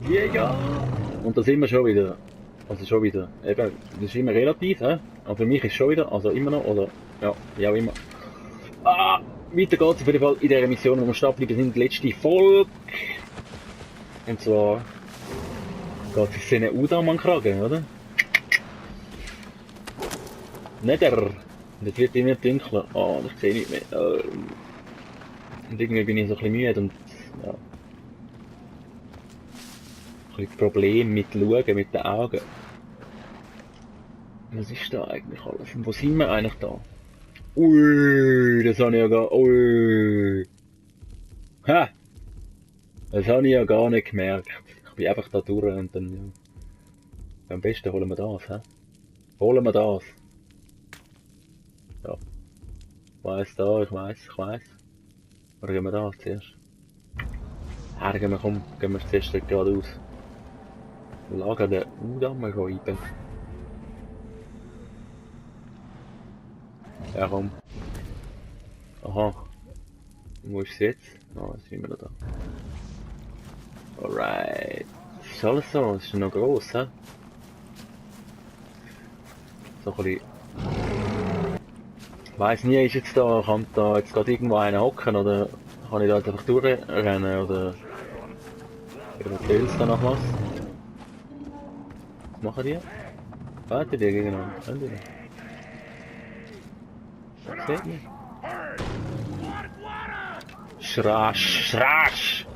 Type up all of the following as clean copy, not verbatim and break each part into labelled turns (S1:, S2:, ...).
S1: Ja, ja. Und da sind wir schon wieder. Also schon wieder. Eben, das ist immer relativ, hä? Aber für mich ist schon wieder, also immer noch, oder ja, wie auch immer. Ah, weiter geht's auf jeden Fall in dieser Mission, wo wir stehen bleiben sind, die letzte Folge. Und zwar geht es in den Udam an den Kragen, oder? Nether. Das wird immer dunkler. Oh, ich sehe nicht mehr. Und irgendwie bin ich so ein bisschen müde und ja. Ein bisschen Problem mit Schauen, mit den Augen. Was ist da eigentlich alles? Und wo sind wir eigentlich da? Ui, das habe ich ja gar... Ui. Ha! Das habe ich ja gar nicht gemerkt. Ich bin einfach da durch und dann... Ja. Am besten holen wir das, hä? Holen wir das. Ja. Ich weiss da, ich weiss. Oder gehen wir da zuerst? Ja, dann gehen wir, komm, gehen wir zuerst geradeaus. Lager der Udammerräuber. Ja, komm. Aha. Wo ist es jetzt? Ah, jetzt sind wir da. Alright. Das ist alles so, das ist noch gross, hä? So ein bisschen... Ich weiss nie, ist jetzt da, kann da jetzt gerade irgendwo einer hocken oder kann ich da jetzt einfach durchrennen oder... Erzähl es da noch was? Was machen die? Warten die gegeneinander? Können die nicht? Seht ihr? Schrasch, schrasch!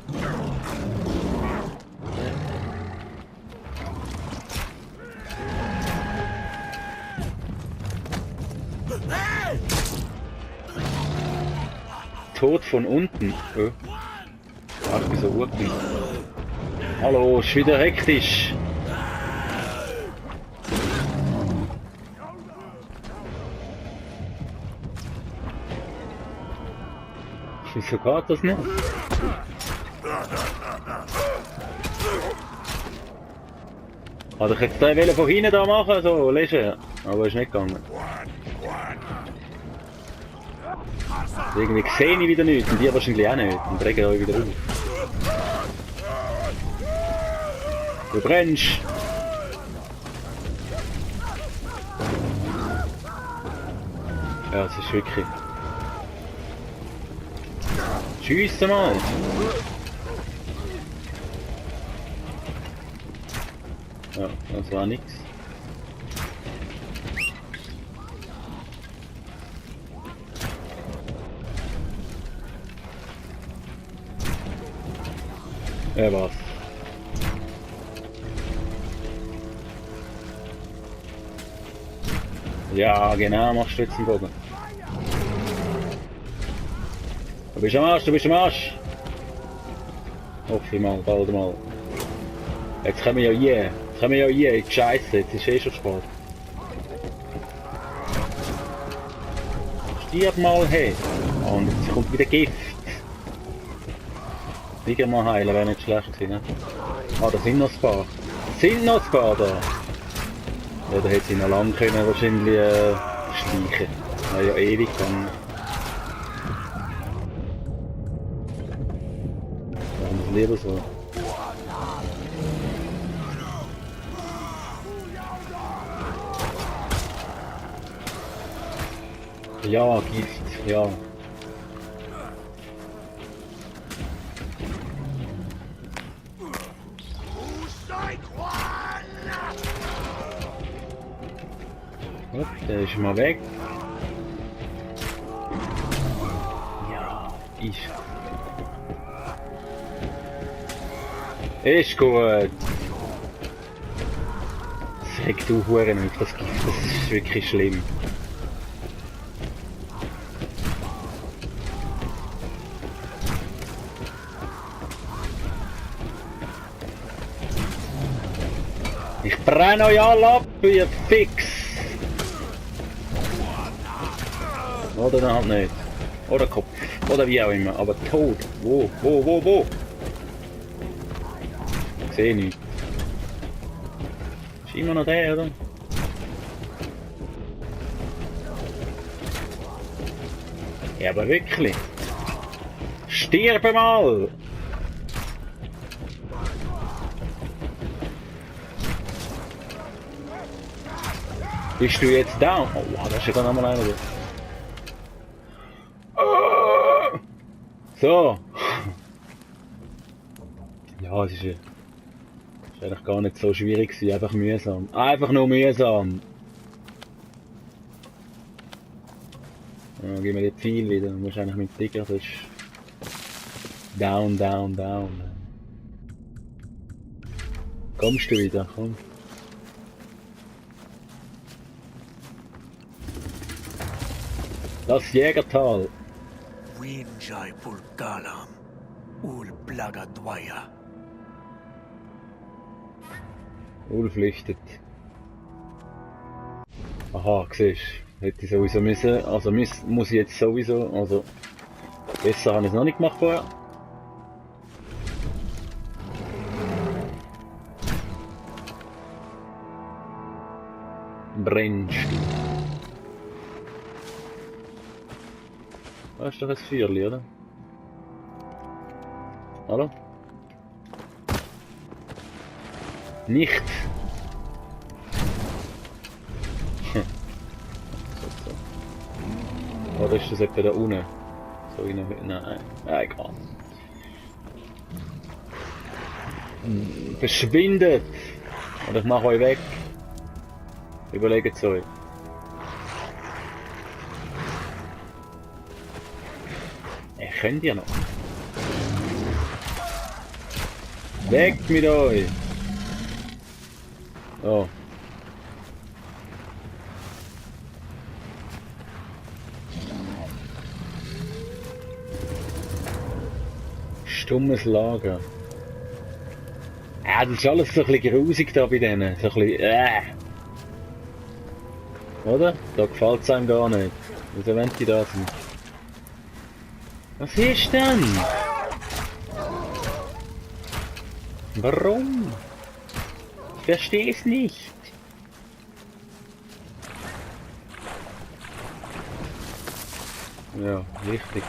S1: Tod von unten. Oh. Ach, ich bin so urknall. Hallo, ist wieder hektisch. Wieso geht das nicht? Hatte ich jetzt den Welle von hinten da machen, so lesen, aber ist nicht gegangen. Irgendwie sehe ich wieder nichts und die wahrscheinlich auch nicht und regen euch wieder auf. Du brennst! Ja, es ist wirklich... Schiessen mal! Ja, das war nichts. Ja, was? Ja, genau, machst du jetzt den Bogen. Du bist am Arsch, du bist am Arsch! Hoffe ich mal, bald mal. Jetzt kommen wir ja hier. Jetzt kommen wir ja hier. Scheiße, jetzt ist eh schon spät. Stirb mal, hey! Und jetzt kommt wieder Gift. Wieder mal heilen, wäre nicht schlecht gewesen, ne? Ah, da sind noch ein paar. Da sind noch ein paar da! Ja, da hätte sie noch lange können wahrscheinlich schleichen. Ja, ja, ewig dann. Machen wir es lieber so. Ja, Gift, ja. Gut, der ist mal weg. Ja, ist gut. Sag du Huren auf das Gift, das ist wirklich schlimm. Ich brenne euch alle ab, ihr Fix! Oder dann halt nicht. Oder Kopf. Oder wie auch immer. Aber tot. Wo? Ich sehe nichts. Ist immer noch der, oder? Ja, aber wirklich. Stirb mal! Bist du jetzt down? Oh, wow, da ist ja gar noch mal einer. Ah! So. Ja, es ist eigentlich gar nicht so schwierig gewesen, einfach mühsam. Einfach nur mühsam. Ja, gib mir die Pfeil wieder, du musst eigentlich mit Digger, das ist down, down, down. Kommst du wieder, komm. Das Jägertal.
S2: Winjai Pulkalam, Ul Plagadwaya.
S1: Flüchtet. Aha, siehst du. Hätte ich sowieso müssen. Also muss ich jetzt sowieso. Also besser habe ich es noch nicht gemacht vorher. Brennst du. Das ist doch ein Feuerli, oder? Hallo? Nicht! Oder ist das etwa da unten? So in der... Nein, egal. Verschwindet! Oder ich mache euch weg. Überlegt es euch. Ich könnt ja noch. Weg mit euch! Oh. Stummes Lager. Ja, das ist alles so ein bisschen grusig da bei denen. So ein bisschen, Oder? Da gefällt es einem gar nicht. Wieso wollen die da sind? Was ist denn? Warum? Ich verstehe es nicht. Ja, richtig.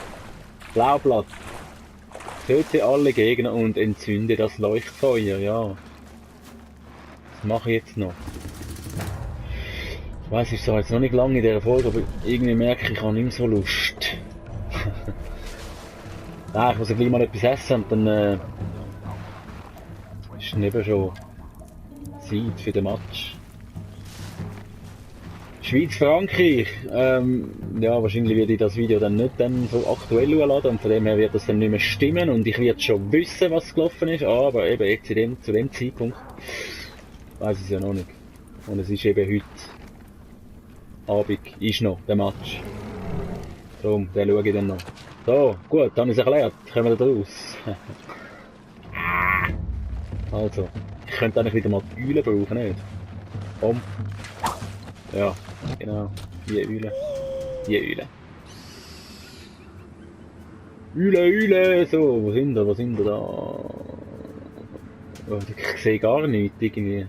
S1: Blaublatt. Töte alle Gegner und entzünde das Leuchtfeuer, ja. Das mache ich jetzt noch. Ich weiß, ich sage jetzt noch nicht lange in dieser Folge, aber irgendwie merke ich auch nicht mehr so Lust. Nein, ich muss ja gleich mal etwas essen und dann ist eben schon Zeit für den Match. Schweiz-Frankreich, ja, wahrscheinlich werde ich das Video dann nicht so aktuell laden und von dem her wird das dann nicht mehr stimmen und ich werde schon wissen, was gelaufen ist, aber eben jetzt zu dem Zeitpunkt weiß ich es ja noch nicht. Und es ist eben heute Abend, ist noch der Match. Darum, den schaue ich dann noch. So, gut, dann ist es erklärt, kommen wir da raus. Also, ich könnte eigentlich wieder mal die Eule brauchen, nicht? Komm. Ja, genau, die Eule. Die Eule. Eule, so, wo sind wir da? Oh, ich sehe gar nichts, irgendwie.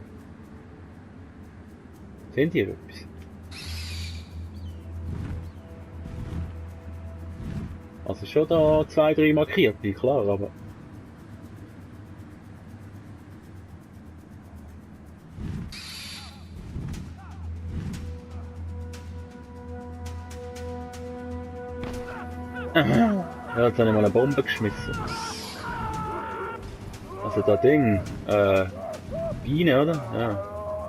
S1: Sehen die etwas? Also schon da 2, 3 markierte, klar, aber... Ja, jetzt habe ich mal eine Bombe geschmissen. Also das Ding, Biene, oder? Ja,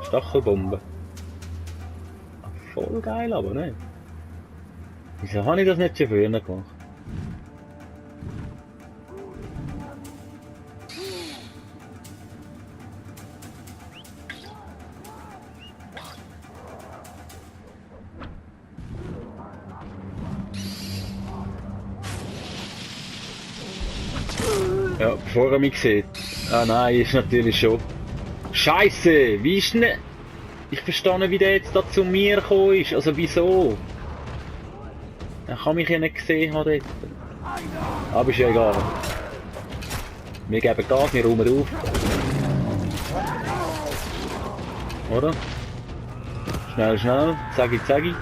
S1: Stachelbombe. Voll geil, aber nicht. Wieso habe ich das nicht schon früher gemacht? Ja, bevor er mich sieht. Ah nein, ist natürlich schon. Scheiße, wie ist denn... Ich verstehe nicht, wie der jetzt da zu mir gekommen ist. Also wieso? Er kann mich ja nicht gesehen haben dort. Aber ist ja egal. Wir geben Gas, wir räumen auf. Oder? Schnell, schnell. Zaggi, zaggi.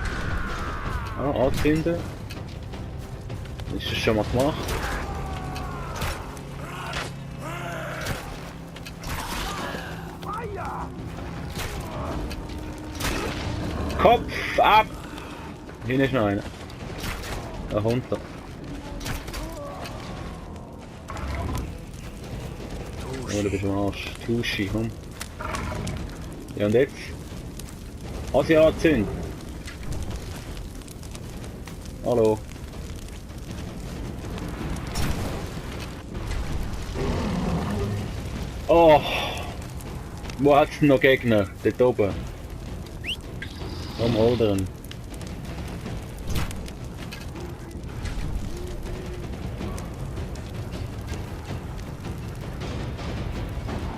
S1: Ah, anzünden. Ist das schon mal gemacht? Kopf ab! Hier ist noch einer. Da kommt er. Oh, du bist am Arsch. Tuschi, komm. Ja, und jetzt? Asiaten! Hallo. Oh! Wo hat's denn noch Gegner? Dort oben. Am Olderen.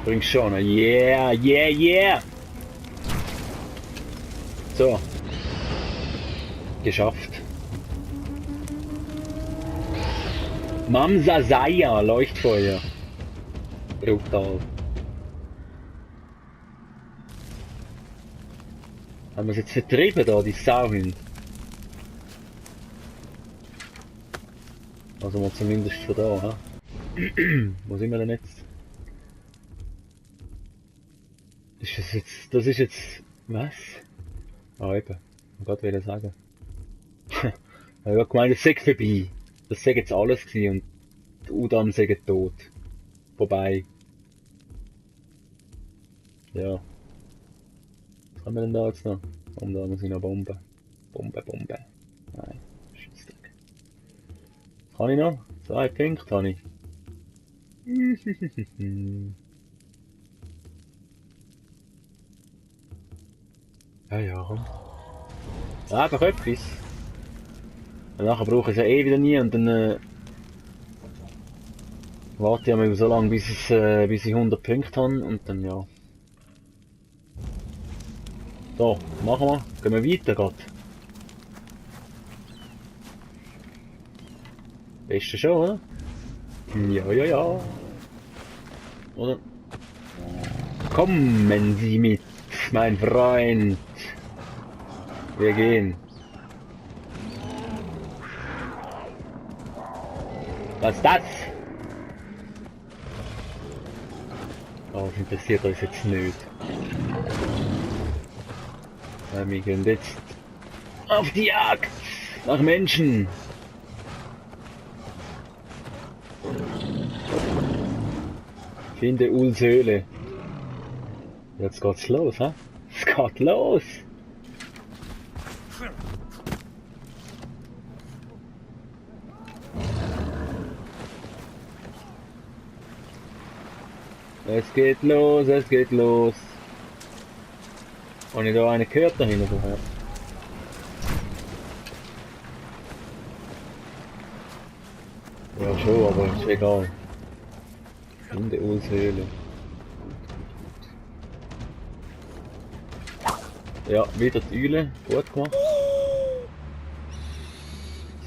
S1: Bring schon, yeah, yeah, yeah! So. Geschafft. Mamsa Saya, Leuchtfeuer. Brutal. Haben wir es jetzt vertrieben da, die Sauhunde? Also mal zumindest von da, ha? Wo sind wir denn jetzt? Ist das jetzt... Das ist jetzt... Was? Ah eben. Ich wollte gerade sagen. Ich habe gemeint, es sei vorbei. Das sei jetzt alles gewesen und die Udam sei tot. Vorbei. Ja. Was haben wir denn da jetzt noch? Und da muss ich noch Bomben. Bombe. Nein. Scheissdreck. Kann ich noch? 2 Punkte habe ich. Ja, komm. Ja, doch etwas. Und nachher brauche ich es ja eh wieder nie und dann warte ich mal so lange, bis ich 100 Punkte habe und dann ja. So, machen wir. Gehen wir weiter grad. Beste schon, oder? Ja. Oder? Kommen Sie mit, mein Freund. Wir gehen. Was ist das? Oh, das interessiert uns jetzt nicht. Wir gehen jetzt auf die Jagd nach Menschen. Finde Uls Höhle. Jetzt geht's los, hä? Es geht los! Es geht los, es geht los. Und ich da eine gehört dahinter vorher. Ja schon, aber ist egal. In der Ulshöhle. Ja, wieder die Eule, gut gemacht.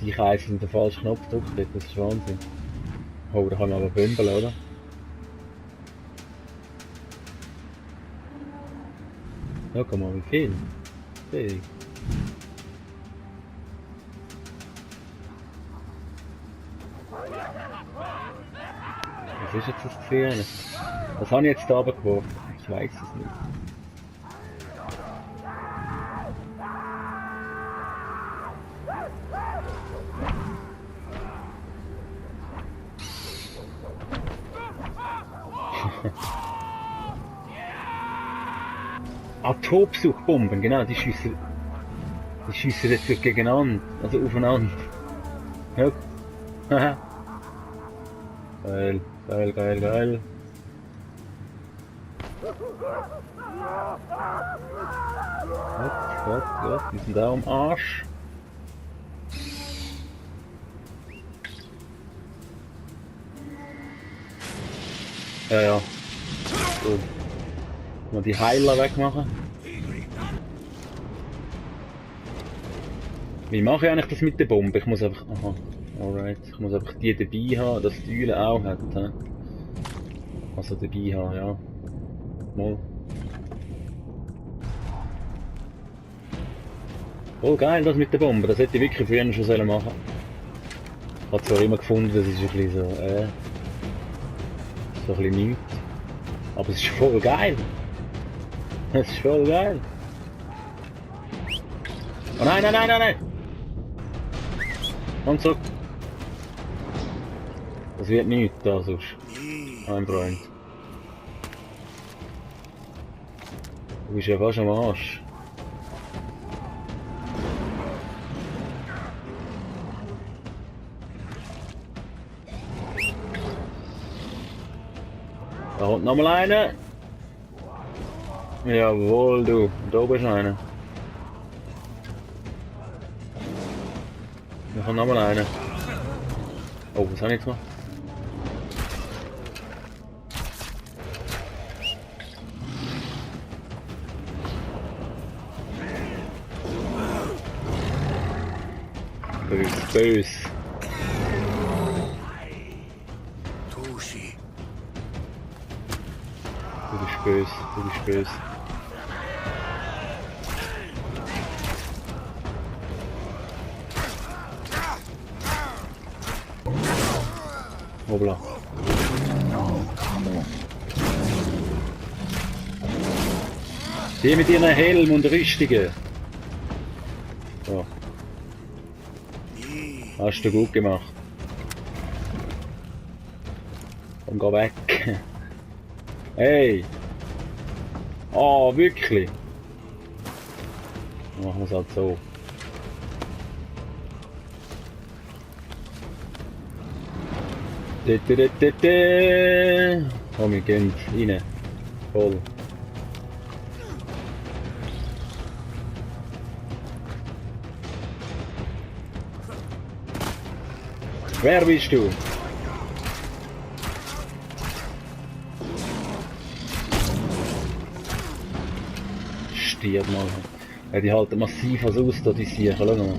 S1: Ich habe einfach den falschen Knopf gedrückt, das ist Wahnsinn. Oh, da kann man aber bündeln, oder? Ja, guck mal, wie viel. Hey. Was ist jetzt das Gefährliche? Was habe ich jetzt da runtergeworfen? Ich weiß es nicht. Atomsuchbomben, genau, die schiessen jetzt gegeneinander, also aufeinander. Ja. Geil. Gut, wir sind da am Arsch. Ja. So. Mal die Heiler wegmachen. Wie mache ich eigentlich das mit der Bombe? Ich muss einfach... Aha. Alright. Ich muss einfach die dabei haben, dass die Eule auch hat. He? Also dabei haben, ja. Mal. Oh geil, das mit der Bombe. Das hätte ich wirklich früher schon sollen machen. Ich habe zwar immer gefunden, das ist ein bisschen so... so ein bisschen nichts. Aber es ist voll geil. Es ist voll geil. Oh nein, nein, nein, nein, nein! Komm zurück! Das wird nichts da sonst. Mein Freund. Du bist ja fast am Arsch. Da kommt nochmal einer. Jawohl, du. Da oben ist einer. Da kommt nochmal einer. Oh, was habe ich jetzt noch? Bös, bös.
S2: Tushi.
S1: Du bist bös, du bist bös. Hoppla. Die mit ihren Helm und Rüstungen. So. Hast du gut gemacht. Komm, geh weg. Hey! Oh, wirklich? Dann machen wir es halt so. Komm, wir gehen rein. Voll. Wer bist du? Stirb mal. Ja, die halten massiv was aus, da die Siechen. Schau mal.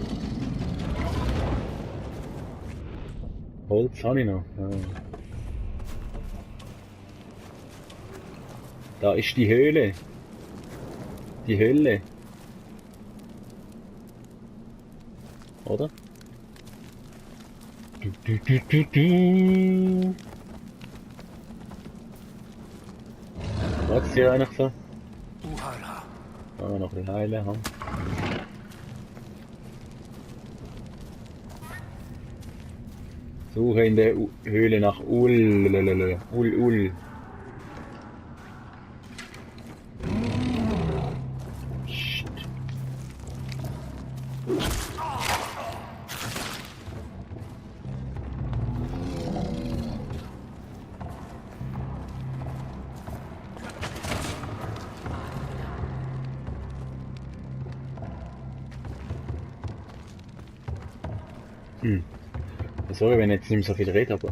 S1: Holz habe ich noch. Ja. Da ist die Höhle. Die Hölle. Oder? Was ist hier eigentlich so?
S2: Uhala.
S1: Ah, noch ein bisschen heilen haben. Suche in der Höhle nach Ul. Psst. Sorry, wenn ich jetzt nicht mehr so viel rede, aber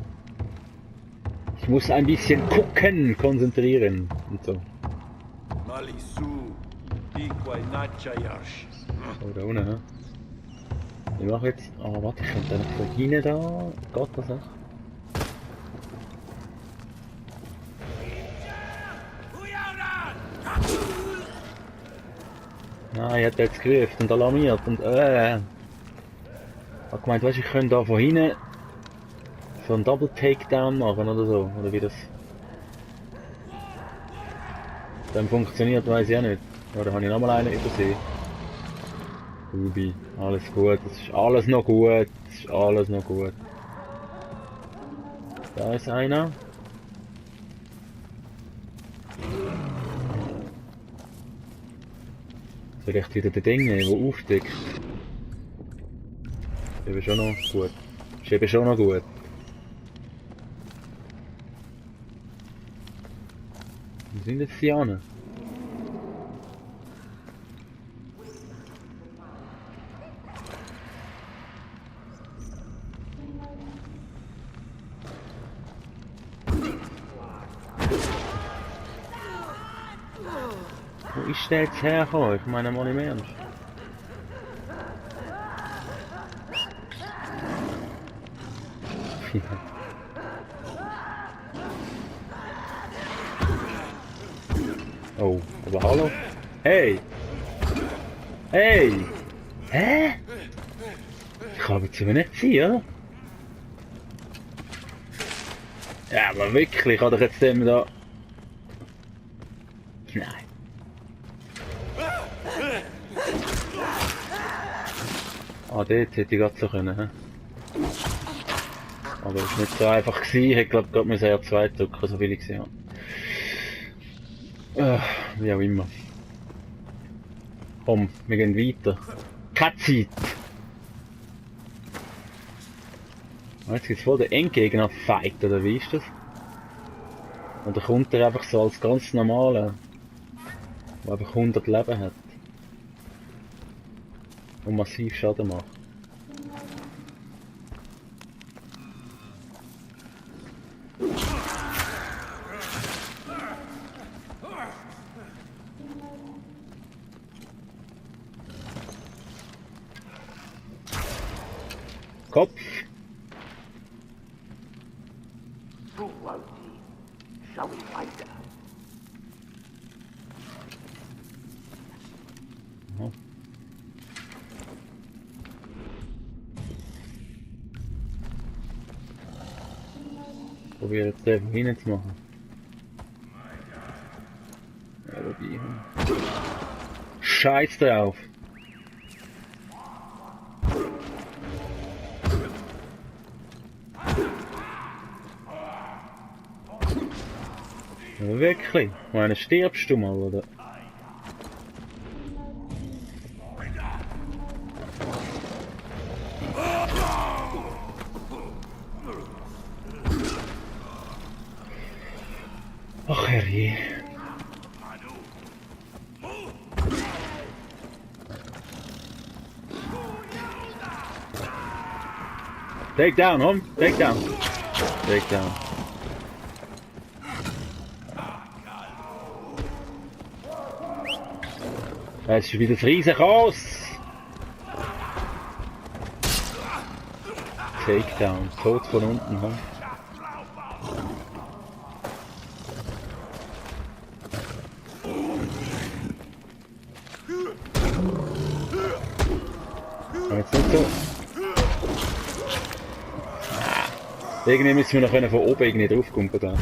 S1: ich muss ein bisschen gucken, konzentrieren und so.
S3: Malisu, Diquai Nachayash.
S1: So, da unten, ne? Ich mache jetzt. Oh, warte, ich könnte einfach von hinten da. Geht das auch? Nein, ich hätte jetzt gerufen und alarmiert und Ich hab gemeint, weißt du, ich könnte da von hinten so einen Double Takedown machen oder so, oder wie das dann funktioniert, weiß ich auch nicht. Oder habe ich nochmal einen übersehen? Ruby, alles gut, es ist alles noch gut, es ist alles noch gut. Da ist einer. Vielleicht wieder der Ding, der aufdeckt. Ist eben schon noch gut. Ist eben schon noch gut. Wo sind jetzt die anderen? Wo ist der jetzt hergekommen? Ich meine mal im Ernst. Oh, aber hallo? Hey! Hey! Hä? Ich kann jetzt aber nicht sein, oder? Ja, aber wirklich, ich kann doch jetzt dem da... Nein. Ah, dort hätte ich gerade so können, hä? Aber es war nicht so einfach gewesen. Ich hätte glaube gerade müssen R2 drücken, so viel ich gesehen habe. Wie auch immer. Komm, wir gehen weiter. Keine Zeit! Jetzt gibt es voll den Endgegner-Fight, oder wie ist das? Oder kommt er einfach so als ganz normaler, der einfach 100 Leben hat und massiv Schaden macht? Kopf!
S4: Shall we fight?
S1: Aha. Probier jetzt den von hinten zu machen. Ja, wobei. Scheiß drauf! Ja, wirklich? Ich meine, stirbst du mal, oder? Ach herrje. Take down, hom. Take down. Take down. Es ist wieder das riesen Chaos. Takedown, tot von unten, hom. Jetzt nicht so. Irgendwie müssen wir noch von oben irgendwie draufkommen da.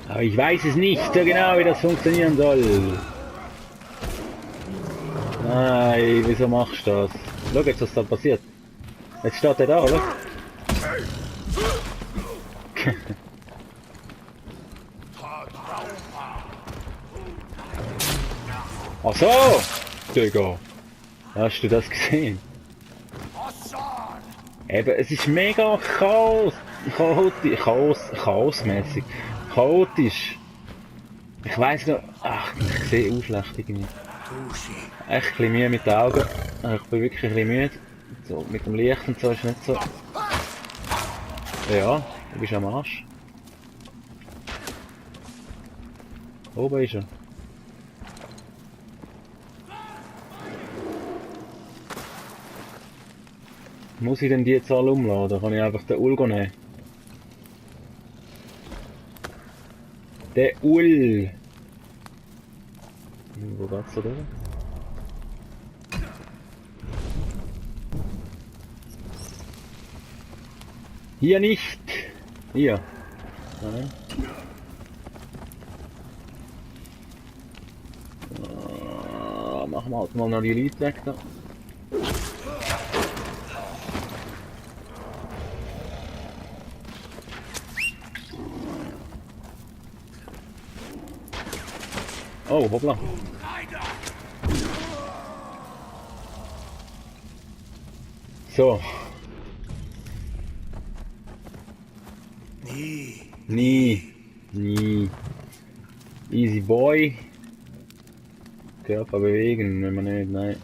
S1: Aber ich weiß es nicht so genau, wie das funktionieren soll. Nein, wieso machst du das? Schau jetzt, was da passiert. Jetzt steht er da, oder? Ach so! Digga! Hast du das gesehen? Eben, es ist mega chaosmäßig. Chaotisch. Ich weiss noch, ach, ich sehe auch schlecht irgendwie. Echt ein bisschen Mühe mit den Augen. Ich bin wirklich ein bisschen müde. So, mit dem Licht und so ist nicht so. Ja, du bist am Arsch. Oben ist er. Muss ich denn die jetzt alle umladen? Kann ich einfach den Ul nehmen? Der Ul! Wo geht's da durch? Hier nicht! Hier! Nein. Machen wir halt mal noch die Leute weg da. Oh, hoppla. So. Nie. Easy boy. Körper bewegen, wenn man nicht, nein.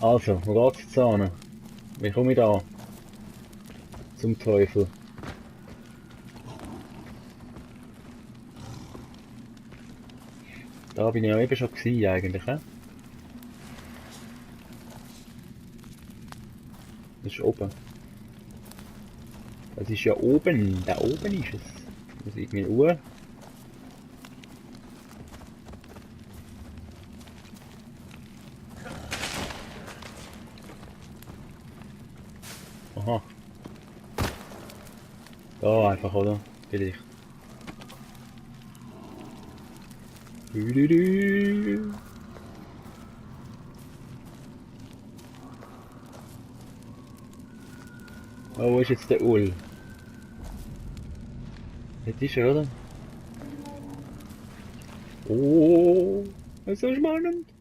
S1: Also, wo geht's jetzt hin? Wie komme ich da? Zum Teufel. Da bin ich ja eben schon gewesen, eigentlich, he? Das ist oben. Das ist ja oben, da oben ist es. Das ist irgendwie Uhr. Aha. Da einfach, oder? Vielleicht. Dü. Oh, wo ist jetzt der Ul? Jetzt ist er, oder? Oh, das ist so spannend.